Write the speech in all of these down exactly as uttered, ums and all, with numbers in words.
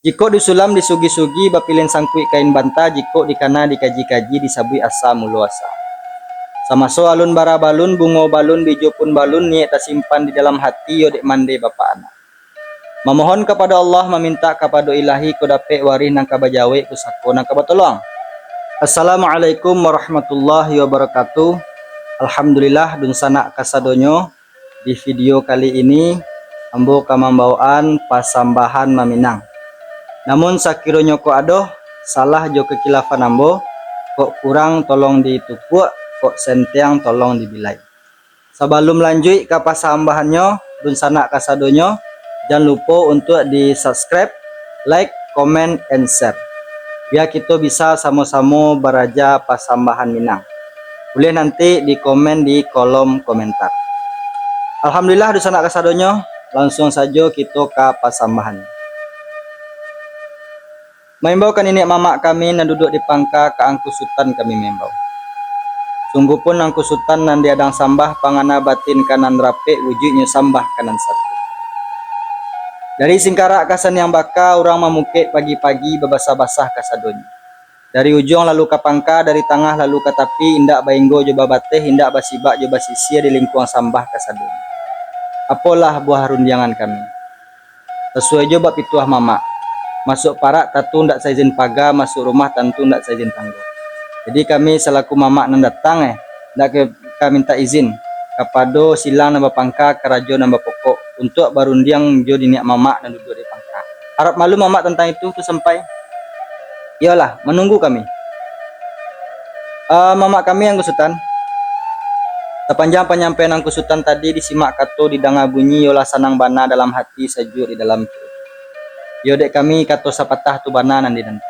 Jikok disulam disugi-sugi, bapilin sangkuik kain banta, jikok dikana dikaji-kaji, disabuik asa mulo asa. Samaso alun bara balun, bungo balun, bijo pun balun, niaik tasimpan di dalam hati, yo dek mande bapak anak. Mamohon kapado Allah, mamintak kapado Ilahi, ko dapek warih nan ka bajawek, pusako nan ka batolong. Assalamualaikum warahmatullahi wabarakatuh. Alhamdulillah, dunsanak kasadonyo. Di video kali ini, ambo ka mambawaan pasambahan maminang. Namun sakironyo kok ado salah jo kakilafan ambo, kok kurang tolong ditukuak, kok sentiang tolong dibilai. Sabalum lanjuik ka pasambahannyo, dunsanak kasadonyo, jan lupo untuak di-subscribe, like, comment, and share. Bia kito bisa samo-samo baraja pasambahan Minang. Buliah nanti di komen di kolom komentar. Alhamdulillah, dunsanak kasadonyo, lansuang sajo kito ka pasambahan. Maimbau ka niniak mamak kami nan duduak di pangka, ka Angku Sutan kami maimbau. Sungguahpun Angku Sutan nan diadang sambah, pangana batin ka nan rapek, wujuiknyo sambah ka nan satu. Dari singkarak ka saniang baka, urang mamukek pagi-pagi, babasah-basah kasadonyo. Dari ujuang lalu ka pangka, dari tangah lalu ka tapi, indak bainggo jo babateh, indak basibak jo basisia, di lingkuang sambah kasadonyo. Apolah buah rundiangan kami. Sasuai jo bak pituah mamak, masuak parak tantu ndak saizin paga, masuak rumah tantu ndak saizin tanggo. Jadi kami salaku mamak nan datang, eh, ndak ka, ka mintak izin kapado silang nan bapangka, karajo nan bapokok, untuak barundiang jo niniak mamak nan duduak di pangka. Harap maklum mamak tantang itu tu sampai. Iyolah, manunggu kami. Ah, mamak kami Angku Sutan, sapanjang panyampaian Angku Sutan tadi disimak kato, didanga bunyi, iyolah sanang bana dalam hati, sajuak di dalam piruik. Iyo dek kami, kato sapatah tu bana nan dinanti.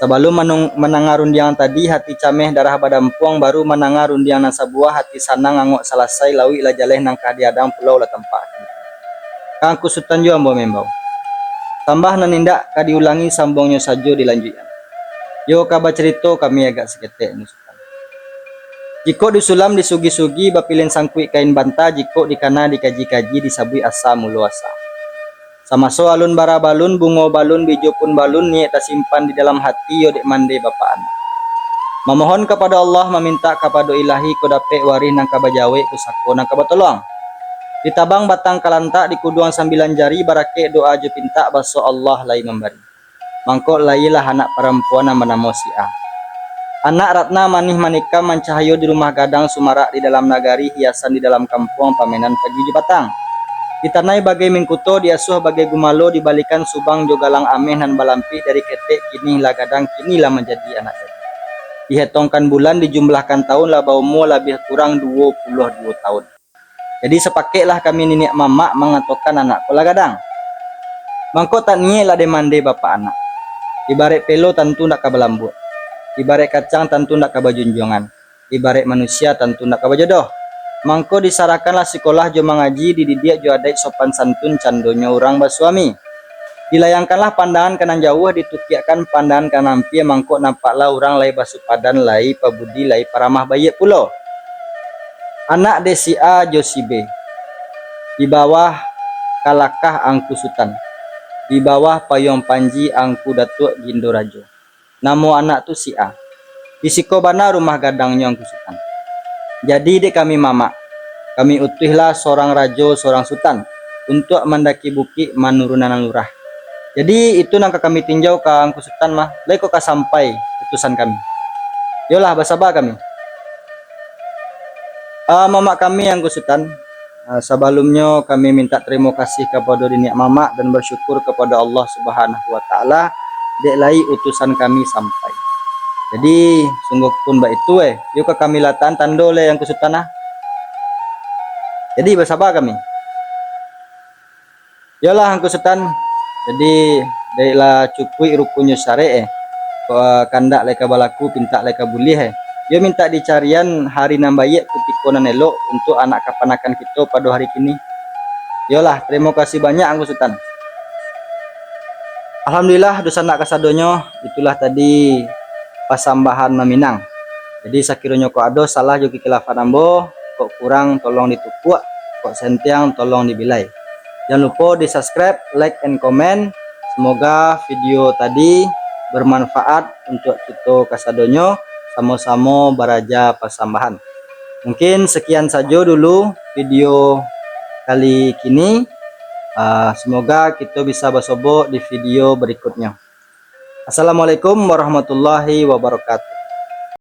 Sabalum manung-, mandanga rundiang tadi, hati cameh darah badampuang, baru mandanga rundiang nan sabuah, hati sanang angok salasai, lauik lah jaleh nan ka diadang, pulau lah tampak. Ka Angku Sutan juo ambo maimbau. Sambah nan indak ka diulangi, sambuangnyo sajo dilanjuikan. Yo ka bacarito kami agak saketek, Angku Sutan. Jikok disulam disugi-sugi, bapilin sangkuik kain banta, jikok dikana dikaji-kaji, disabuik asa mulo asa. Samaso alun bara balun, bungo balun, bijo pun balun, niaik tasimpan di dalam hati, yo dek mande bapak anak. Mamohon kapado Allah, mamintak kapado Ilahi, ko dapek warih nan ka bajawek, pusako nan ka batolong. Ditabang batang kalantak, dikuduang sambilan jari, barakek doa jo pintak, baso Allah lai mambari. Mangko lahialah anak parampuan nan banamo si A. Anak ratna manih manikam, mancahayo di rumah gadang, sumarak di dalam nagari, hiasan di dalam kampuang, pamainan pagi jo patang. Ditanai bagai mingkuto, diasuah bagai gumalo, dibalikan subang jo galang ameh nan balampik, dari ketek kini lah gadang, kini lah manjadi anak gadih. Dihetongkan bulan, dijumlahkan taun, lah baumua labiah kurang duo puluah duo taun. Jadi sapakeklah kami niniak mamak mangatokan anak ko lah gadang. Mangko tak niaik lah dek mande bapak anak. Ibarat pelo tantu ndak ka balambuak. Ibarat kacang tantu ndak ka bajunjuangan. Ibarat manusia tantu ndak ka bajodoh. Mangko disarahkanlah sikolah jo mangaji, dididiak jo adaik sopan santun, candonyo urang basuami. Dilayangkanlah pandangan ka nan jauah, ditukiakkan pandangan ka nan ampia, mangko nampaklah urang lai basupadan, lai pabudi, lai paramah baiak pulo. Anak dek si A jo si B, di bawah kalakah Angku Sutan, di bawah payuang panji Angku Datuak Gindo Rajo. Namo anak tu si A. Di siko bana rumah gadangnyo Angku Sutan. Jadi dek kami mamak, kami utuihlah sorang rajo, sorang sutan, untuak mandaki bukik, manurunan lurah. Jadi itu nan ka kami tinjau ka Angku Sutan mah, lai ko ka sampai utusan kami. Yolah, basaba kami. Ah, mamak kami Angku Sutan, Ah, sabalumnyo kami mintak tarimo kasih kapado niniak mamak dan basyukur kapado Allah Subhanahu wa Ta'ala, dek lai utusan kami sampai. Jadi, sungguah pun baitu, eh, iyo ka kami latakan tando lai Angku Sutan, ah. Jadi, basaba kami. Yolah, Angku Sutan. Jadi, dek lah cukuik rukunnyo syarek, eh. Ko-, kandak lai ka balaku, pintak lai ka buliah, eh. Iyo mintak dicarian hari nan baiak, kutiko nan elok untuak anak kapanakan kito pado hari kini. Yolah, tarimo kasih banyak, Angku Sutan. Alhamdulillah, dunsanak kasadonyo, itulah tadi pasambahan maminang. Jadi, sakironyo kok ado salah jo kikilafan ambo, kok kurang tolong ditukuak, kok sentiang tolong dibilai. Jan lupo di-subscribe, like, and comment. Semoga video tadi bermanfaat untuk kito kasadonyo, samo-samo baraja pasambahan. Mungkin sekian sajo dulu video kali kini. Ah, semoga kito bisa basobok di video berikutnyo. Assalamualaikum warahmatullahi wabarakatuh.